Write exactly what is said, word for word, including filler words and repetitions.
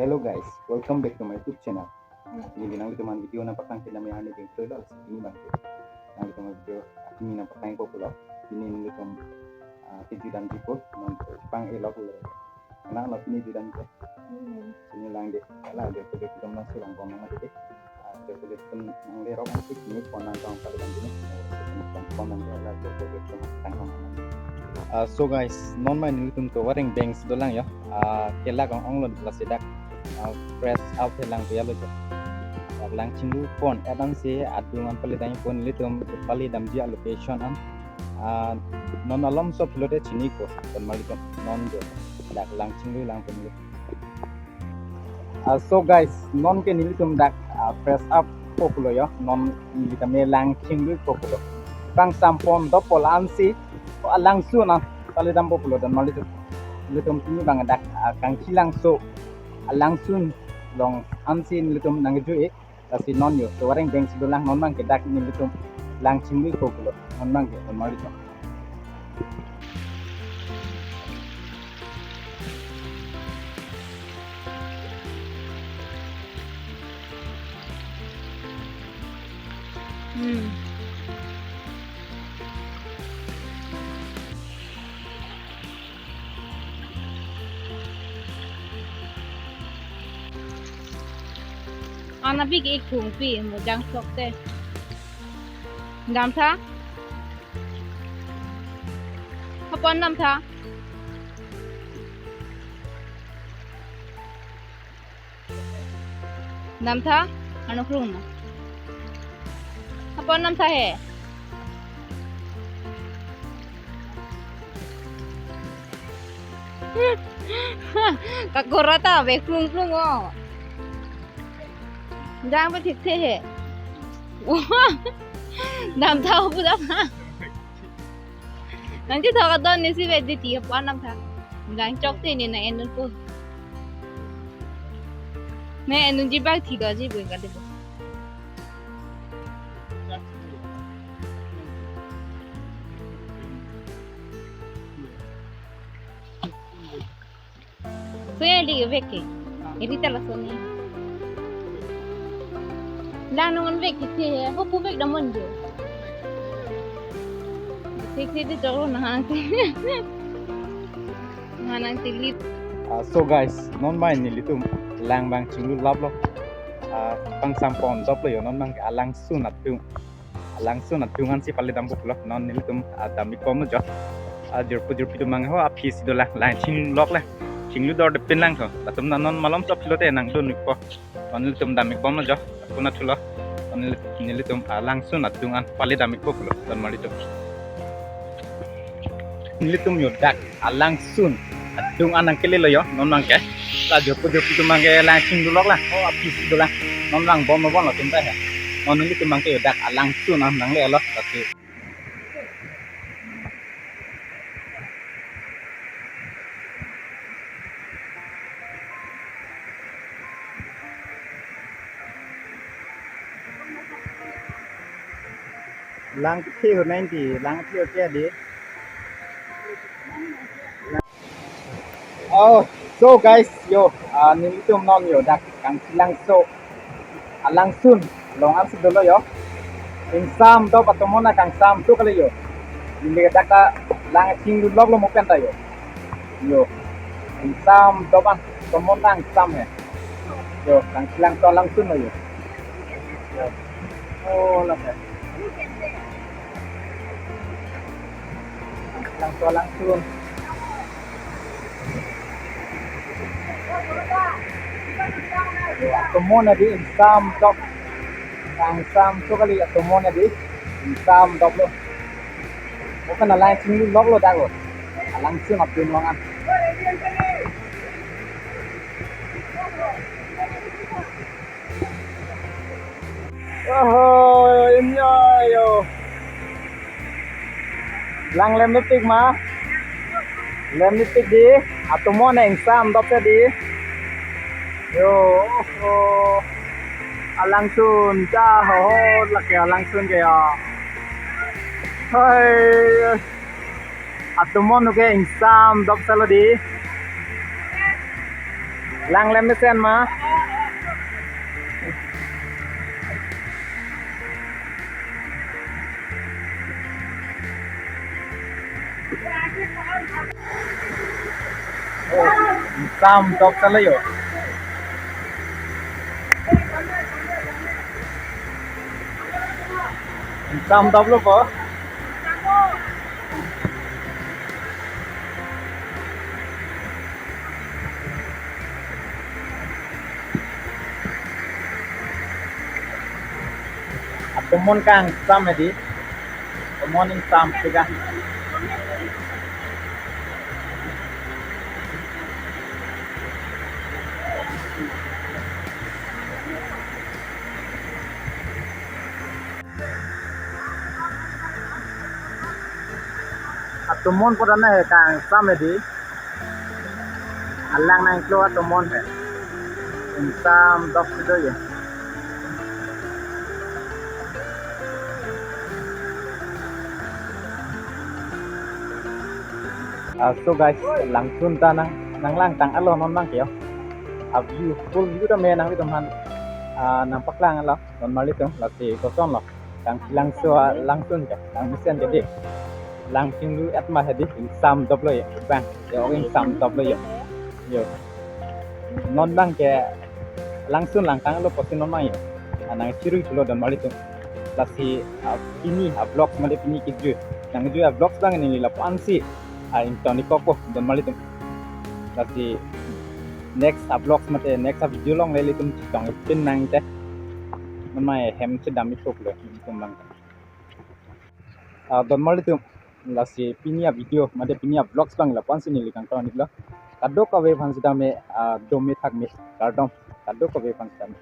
Hello guys, welcome back to my YouTube channel. Pini nanglitum aphan video nangpatang kedam ya, ani ding trailer sini bang. Nanglitum aphan video pini nangpatang ko pulo. Pini nanglitum, ah, kejut damji ko, non pang elok lo. Nang lo pini jut damji. Hmm. Sini lang dei. Ala dei, ko dei, kita nang silang bom nang dei. Ah, dei, ko dei, pen nang le rok ang sik ni pon nang tong pali damji ni. Pon nang dei, ala dei, ko dei, pen tang tong. Ah, so guys, non mai nelitum Tovar Rengbengs dolang ya. Ah, kelak ong-ong lo, lasi dak, ah, fresh out lang ko ya lo jo. Dak lang chinglu pon, et ansi adung an pali dam pon, nelitum pali damji a-location an. Ah, non malomso pulote chiniko, don malitum non jo. Dak lang chinglu lang pon lo. Ah, so guys, non ke nelitum dak, ah, fresh up ko pulo ya. Non nelitum ke lang chinglu ko pulo. Kangsam pon doppo la ansi, ko alangsun an pali dampo pulo, don malitum. Nelitum pini bang dak, ah, Kangchilangso alangsun along ansi nelitum nangkejut-ik. Lasi non yo, Tovar Rengbengs dolang, non bang ke dak nelitum lang chinglu ko pulo, non bang ke, don malitum. Hmm. Anapik ik thung pi mo jang sok te. Dam tha? Hapon dam tha? Dam tha? Ano krung na? Hapon dam tha he? Kakora ta bek plung plung o. Jang pe thik the he. Dam tha pu dam tha. Nang chethok adon ni si ve di ti hapon dam tha. Jang chok te ni nang en un pu. Nang en unji bak thi doji bu ka de bu. So ya di vek ke. Eri ta lason ni. Lang non vek ke the, ho pu vek damon jo. Thik thik di chok lo nang te. Nang te lit. Ah, so guys, non mai nelitum lang bang chinglu lap lo. Ah, kangsam pon doplo yo, non bang ke alangsun adung. Alangsun adung ansi pali dampo pulo, non nelitum, ah, dam-ik bom lo jo. Ah, jirpo jirpi atum mang ho, aphi si dolang, lang chinglu lok le. Chinglu dor de pin lang tho. Latum na non malomso pulote nangdun-ikpo. Non nelitum dam-ik bom lo jo. Kuna thulo. Non neli-, nelitum, ah, alangsun adung an pali dam-ikpo pulo, don malitum. Nelitum yo dak alangsun adung an nangkele lo yo, non bang ke. La jirpo jirpi atum bang ke lang chinglu lok la. Oh, aphi si dolang. Non lang bom lo bom lo tum ta he. Non nelitum bang ke yo dak alangsun an nangle lo. Lasi. Lang kethe ho nai di, lang kethe ho ke di. Oh, so guys, yo, ah, nelitum non yo dak Kangchilangso alangsun along ansi dolo yo. Ingsam dop atomon na kangsam so kali yo. Neli dak ta lang chinglu lok lo mo pen ta yo. Yo. Ingsam dop an atomon na ingsam he. Yo, Kangchilangso alangsun lo yo. Yo. Oh, lo he. Langso alangsun. Atomon adi ingsam dop. Kangsam so kali atomon adi ingsam dop lo. Open alang chinglu lok lo dak lo. Alangsun apin wangan. Oho, imyo yo. Lang lem netik ma. Lem netik di. Atomon ingsam dop se di. Yo, oho. Alangsun ta ho ho lake alangsun ke ya. Hai. Atomon ke ingsam dop salo di. Lang le mesen ma. Oh, sam dop sala yo. Sam doplo po. Atomon kangsam hedi. Atomon ingsam tiga. Atomon pura na he kangsam hedi. Alang nangklo atomon he. Ingsam dopsi do ye. Ah, so guys, langsun ta nang, nanglangtang alo non nang kio. A view, full view ta me nanglitum aphan, ah, nangpaklanglo, don marlitum, lasi kosonlo. Kang langso, ah, langsun ke, kang mesen ke di. Lang chinglu et ma hedi, ingsam doplo ye, bang, yo ingsam doplo ye. Yo. Non bang ke langsun langtanglo pusi non bang yo. Ah, nangchirui thulo don marlitum. Lasi, ah, pini, ah, vlogs mate pini kejui. Nangjui, ah, vlogs bang neli lapu-ansi, ah, ington-ik kok po don marlitum. Lasi next, ah, vlogs mate next, ah, video along le ilitum chetong ipin nang te. Namai hem chedam ithuklo, ilitum bang. Ah, don marlitum, lasi pini a-video mate pini a-vlogs bang lapu-ansi neli kangton-iklo. Kadokave aphan sitame, ah, dome thakme, kardom, kadokave aphan sitame.